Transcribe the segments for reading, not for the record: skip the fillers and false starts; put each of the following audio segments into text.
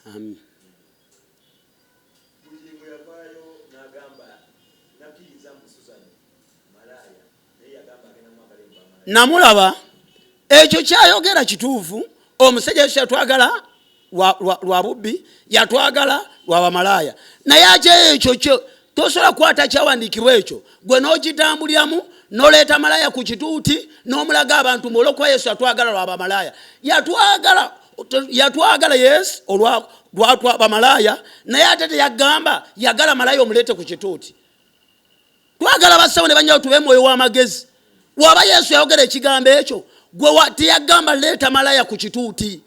Amin. Bugingo yavaayo n'agamba nakkiriza mbu Susan malaaya, naye yagamba agenda mwagala embwa malaaya. Namulaba ekyo kyayogera kituufu. Omusajja Yesu yatwagala lwa bubbi, yatwagala lwa bamalaaya, naye ate ekyo kyo tosobola kukwata kyawandiikibwa ekyo gwe n'okitambuliramu n'oleeta malaaya ku kituuti n'omulaga abantu mbu olwokuba Yesu yatwagala lwa bamalaaya. Yatwagala, yatwagala Yesu olwa lwa bamalaaya, naye ate teyagamba yagala malaaya omuleete ku kituuti. Twagala basawo ne banyawo tube mwoyo w'amagezi. Waba Yesu yayogera ekigambo ekyo, gwe teyagamba leeta malaaya ku kituuti.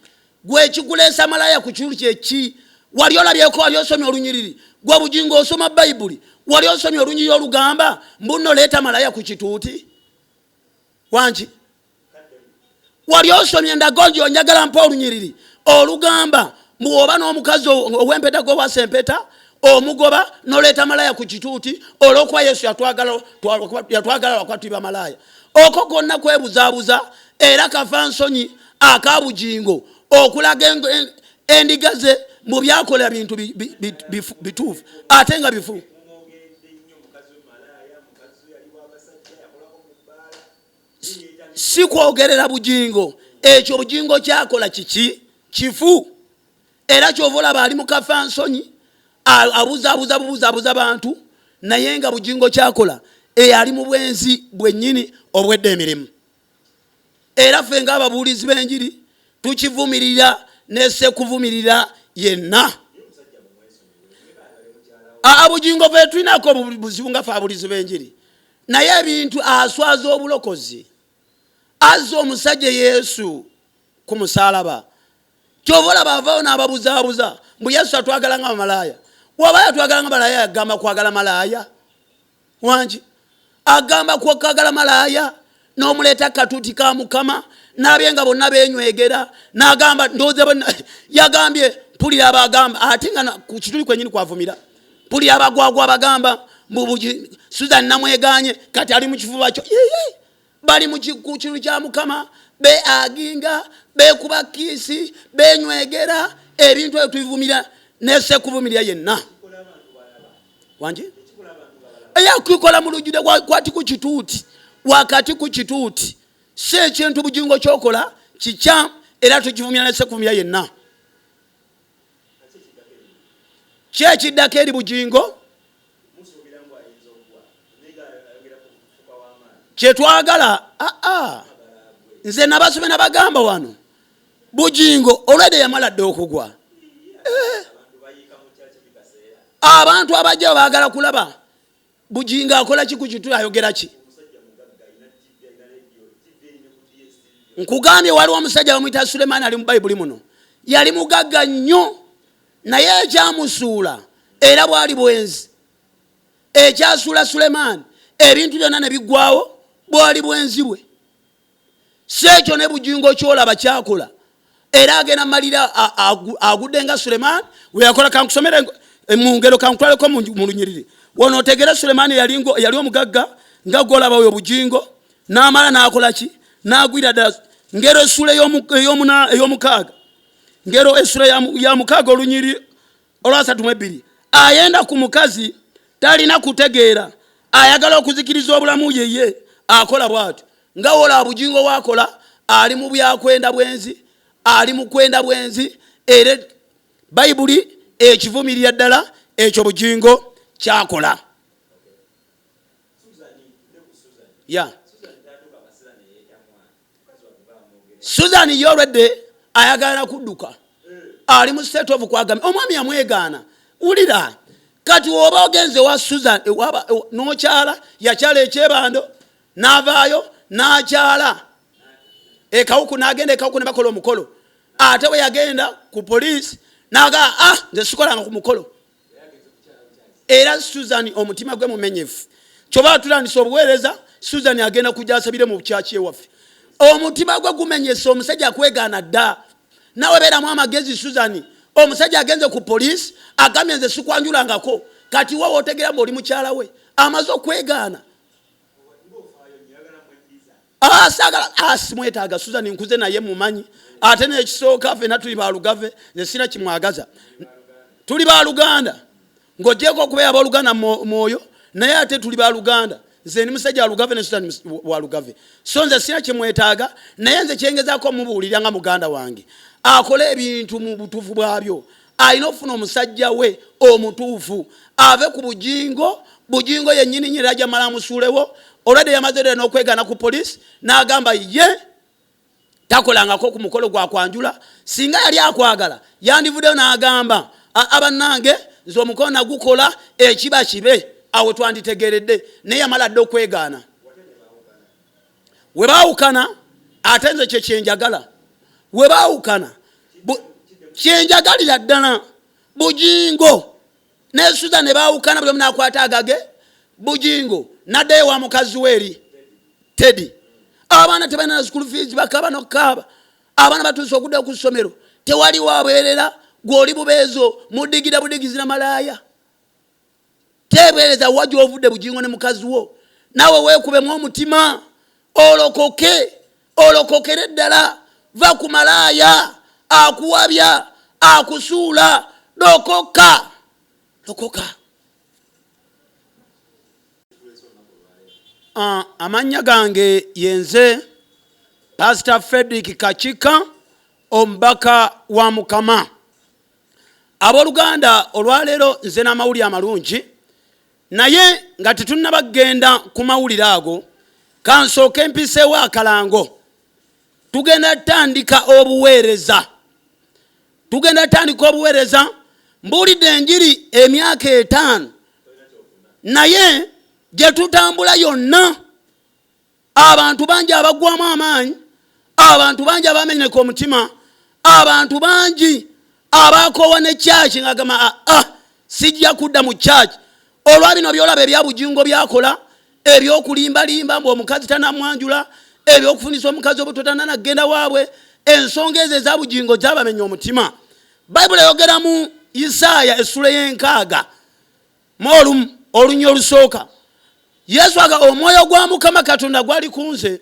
Gwe ekikuleesa malaaya ku kituuti kyeki? Wali olabyeko, wali osomye olunyiriri? Gwe Bugingo osoma Bayibuli, wali osomye olunyiriri olugamba mbu nno leeta malaaya ku kituuti? Wangi wali osomye endago gyo? Njagala mpa olunyiriri olugamba mbu oba n'omukazi ow'empeta gwewasa empeta omugoba noleeta malaaya ku kituuti olwokuba Yesu yatwagala lwakuba tuli bamalaaya. Okwo kwonna kwebuzaabuza era kafa nsonyi aka Bugingo okulaga endiga ze mu byakola bintu bituufu ate nga bifu. Mumwogeredde nnyo, mukazi we malaaya, mukazi we yali w'abasajja, yakolako mu bbaala. Si kwogerera Bugingo, ekyo Bugingo kyakola kiki kifu, era kyova olaba ali mu kafa nsonyi, abuzaabuza bubuzaabuza bantu, naye nga Bugingo kyakola eyali mu bwenzi bwennyini obwedda emirimu. Era ffe ng'ababuulizi b'enjiri tukivumirira nesekuvumirira yenna. Aa, Bugingo fe tulinako buzibu nga fe ababuulizi b'enjiri, naye ebintu aswaza obulokozi, azza omusajja Yesu ku musalaba. Kyova olaba avaayo n'ababuzaabuza mbu Yesu atwagala nga bamalaaya. Waba yatwagala nga malaaya, yagamba kwagala malaaya? Wangi agamba kwagala malaaya n'omuleeta katuuti ka Mukama n'abye nga bonna benywegera, n'agamba ndowooza bonna yagambye mpulira abagamba, ate nga ku kituli kwenyini kwavumira, mpulira abagwagwa abagamba mbu Susan namweganye, kati ali mu kifuba kyo. Yeye bali mu kituli kya Mukama be aginga bekuba kiisi benywegera. Ebintu ebyo tubivumira nesekuvumirya yenna. Wangi eyakikola mu lujjudde kwati ku kituuti, wakati ku kituuti, si ekintu Bugingo kyokola kikyamu, era tukivumira nesekuvumira yenna. Kyekiddako eri Bugingo kyetwagala. Aa, nze nabasome nabagamba wano, Bugingo olwedde yamala dde okugwa. Abantu abajja baagala kulaba Bugingo akola ki ku kitu, ayogera ki. Nkugambye waliwo omusajja bamuyita Sulemaani, ali mu Bayibuli muno, yali mugagga nnyo, naye ekyamusuula era bwali bwenzi. Ekyasuula Sulemaani ebintu byonna ne biggwawo bwali bwenzi bwe. Si ekyo ne Bugingo kyolaba kyakola era agenda malira agudde nga Sulemaani weyakola. Kankusomere mu ngero, kankutwaleko mu lunyiriri wano otegere. Sulemaani yali omugagga nga gwolaba oyo Bugingo, n'amala n'akola ki? N'agwira ddala. Ngero essula ey'omukaaga, Ngero essula ya 6, olunyiri olwa 32: ayenda ku mukazi talina kutegeera, ayagala okuzikiriza obulamu yeye akola bwatyo. Nga wola Bugingo wakola, ali mu byakwenda bwenzi, ali mu kwenda bwenzi, era Bayibuli ekivumirira ddala ekyo Bugingo kyakola. Ya Susan ye olwedde ayagala kudduka, ali mu state of kwagamba omwami yamwegaana. Wulira, kati oba ogenze wa Susan n'okyala, yakyala ekyebando n'avaayo n'akyala ekawuku, n'agenda ekawuku ne bakola omukolo, ate bwe yagenda ku poliisi n'agaa, "Ah, nze sikolanga ku mukolo." Era Susan omutima gwe mumenyefu, kyoba atulandisa obuweereza. Susan agenda kujja asabire mu kyaki ewaffe. Omutima gwe gumenyese, omusajja akwegaana dda. Nawe beeramu amagezi, Susan. Omusajja agenze ku poliisi agambye nze sikwanjulangako. Kati wowe otegeera mbu oli mukyala we, amaze okwegaana. Sagala, simwetaaga Susan, nkuze naye mumanyi. Ate nekisooka fena tuli balugave, nze sina kimwagaza, tuli baluganda ng'ogyeko okubeera aboluganda mwoyo, naye ate tuli baluganda. Nze ndi musajja walugave ne Sultani walugave, so nze sina kyemwetaaga, naye nze kyengezaako mubuulira nga muganda wange akole ebintu mu butuufu bwabyo. Alina okufuna omusajja we omutuufu, ave ku Bujingo. Bujingo yennyini nyini era jamala amusuulewo. Olwadde yamaze dda n'okwegaana ku poliisi n'agamba ye takolangako ku mukolo gwa kwanjula. Singa yali akwagala yandivuddeyo n'agamba, abannange, nze omukolo nagukola, ekiba kibe, awo twanditegeredde. Naye yamala dda okwegaana. We baawukana, ate nze kye kyenjagala, we baawukana kyenjagalira ddala, Bujingo ne Suza ne baawukana, buli omu n'akwata agage. Bujingo n'addayo wa mukazi we eri Tedi. Abaana tebalina na school fees, bakaba nokukaaba. Abaana batuuse okudda ku ssomero, tewali wabwerera. Gwoli bubeezo mudigira budigizi na malaaya, tebereza wa gyovudde. Bujingo ne mukazi wo, naawe weekubemu omutima, olokoke, olokokere ddala, va ku malaaya akuwabya, akusuula. Lokoka, lokoka. Amannya gange yenze Pastor Frederick Kakika, omubaka wa Mukama. Abooluganda, olwaleero nze n'amawulire amalungi, naye nga tetunnaba kugenda ku mawulire ago, kansooke mpiseewo akalango. Tugenda tutandika obuweereza, tugenda tutandika obuweereza. Mbuulidde enjiri emyaka 5, naye gye tutambula yonna abantu bangi abagwamu amaanyi, abantu bangi abamenyeka omutima, abantu bangi abakowa ne kyaki nga gamba, aa ah, sijja kudda mu kyaki olwa bino byolaba ebya Bujingo byakola, ebyokulimbalimba mbu omukazi tanamwanjula, ebyokufunisa omukazi obuto tananagenda waabwe. Ensonga ezo eza Bujingo zabamenya omutima. Bayibuli eyogera mu Isaaya essula ey'enkaaga mu olumu, olunya olusooka, Yesu aga, "Omwoyo gwa Mukama Katonda gwali ku nze,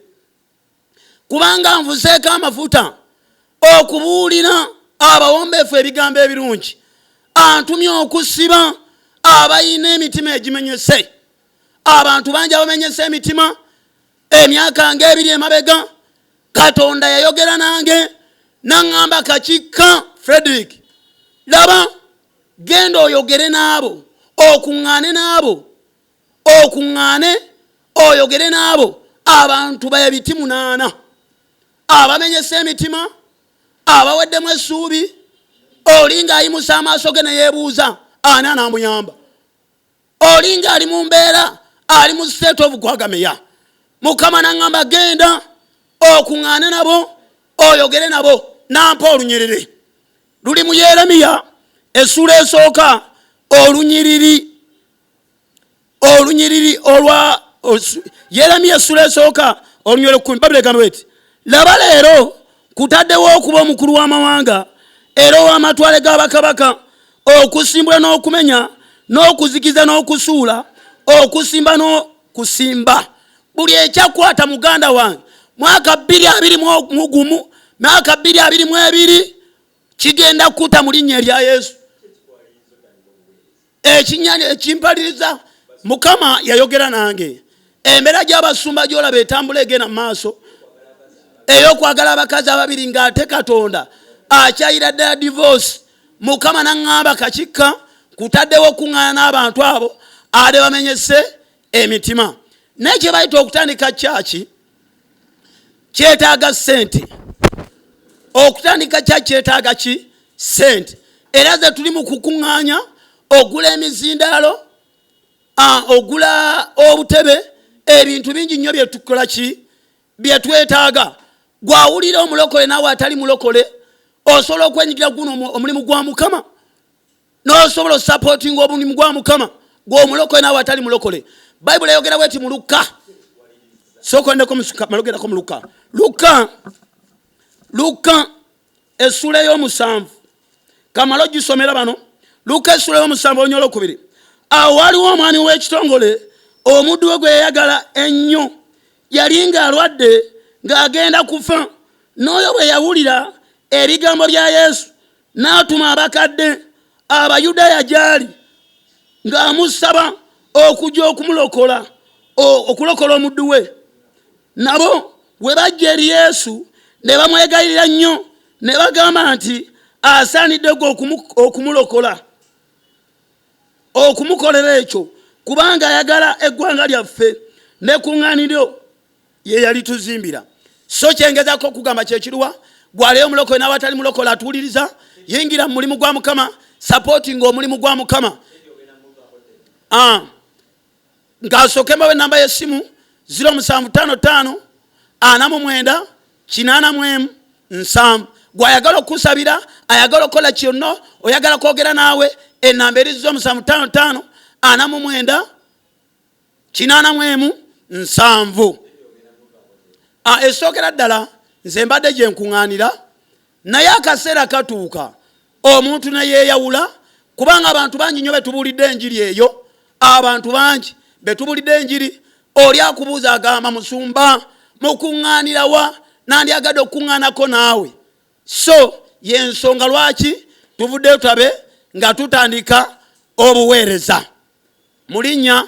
kubanga nfuseeko amafuta okubuulira abawombeefu ebigambo ebirungi, antumye okusiba abalina emitima egimenyese." Abantu bangi abamenyese emitima. Emyaka ngaebiri emabega Katonda yayogera nange naŋŋamba, "Kakikka Frederick, laba, genda oyogere n'abo, okuŋŋaane n'abo, okuŋŋaane oyogere n'abo abantu babiti 8 abamenyesa emitima, abaweddemu essuubi, oli ng'ayimusa amaaso ge neyeebuuza ani anaamuyamba, oli ng'ali mu mbeera, ali mu state of gwagameya." Mukama naŋŋamba, "Genda okuŋŋaane nabo, oyogere nabo." Nampa olunyiriri luli mu Yeremiya essuula esooka, olunyiriri olwa Yeremiya essuula esooka, olunyiriri 10. Babiri egamba eti, "Laba, leero kutaddewo okuba omukulu w'amawanga era ow'amatwale g'abakabaka, okusimbula n'okumenya n'okuzikiza n'okusuula, okusimba n'okusimba buli ekyakwata." Muganda wange, mwaka 2021, mwaka 2022 kigenda kuta mu linnya erya Yesu. Ekinyani ekimpaliriza, Mukama yayogera nange, embeera gy'abasumba gyolaba etambula egenda mu maaso ey'okwagala abakazi ababiri, ng'ate Katonda akyayira ddala divorce. Mukama naŋŋamba, "Kakikka, kutaddewo okuŋŋaana n'abantu abo ate bamenyese emitima." Naye kye bayita okutandika kyaki kyetaaga ssente. Okutandika kyaki kyetaaga ki? Ssente. Era ze tuli mu kukuŋŋaanya, ogula emizindaalo, ogula obutebe, ebintu bingi nnyo byetukola ki byetwetaaga. Gwawulira omulokole naawe atali mulokole, osobola okwenyigira guno omulimu gwa Mukama, n'osobola osupportinga omulimu gwa Mukama, gweomulokole naawe atali mulokole. Bayibuli eyogera bweti mu Lukka, sokondeko malogerako mu Lukka, Lukka essula ey'omusanvu, kamala ogisomera bano. Lukka essula ey'omusanvu, olunya olwokubiri. Awo waliwo omwami w'ekitongole, omuddu we gwe yayagala ennyo yali ng'alwadde ng'agenda kufa. N'oyo bwe yawulira Ebigambo bya Yesu, n'atuma abakadde Abayudaaya gy'ali ng'amusaba okujja okumulokola, okulokola omuddu we. Nabo bwe bajja eri Yesu ne bamwegayirira nnyo ne bagamba nti, Asaanidde gwe okumulokola, okumukolera ekyo, kubanga ayagala eggwanga lyaffe nekuŋŋaaniro ye yali tuzimbira. So kyengezako okugamba kyekiruwa, gwaleyo omulokole n'awatali mulokole atuwuliriza, yingira mu mulimu gwa Mukama, supportinga omulimu gwa Mukama. Nga nsooke mbawe enamba y'essimu, 0755 49 81 7. Gwayagala okusabira, ayagala okukola kyonna, oyagala kwogera naawe, enamba eri 0755 49 81 7. Esookera ddala nze mbadde gye nkuŋŋaanira, naye akaseera katuuka omuntu neyeeyawula, kubanga abantu bangi nnyo betubuulidde enjiri eyo. Abantu bangi betubulidde enjiri. Oli akubuuza agamba, "Musumba, mukuŋŋaanirawa? Nandyagadde okukuŋŋaanako naawe." So yensonga lwaki tuvuddeyo tulabe nga tutandika obuweereza mu linnya.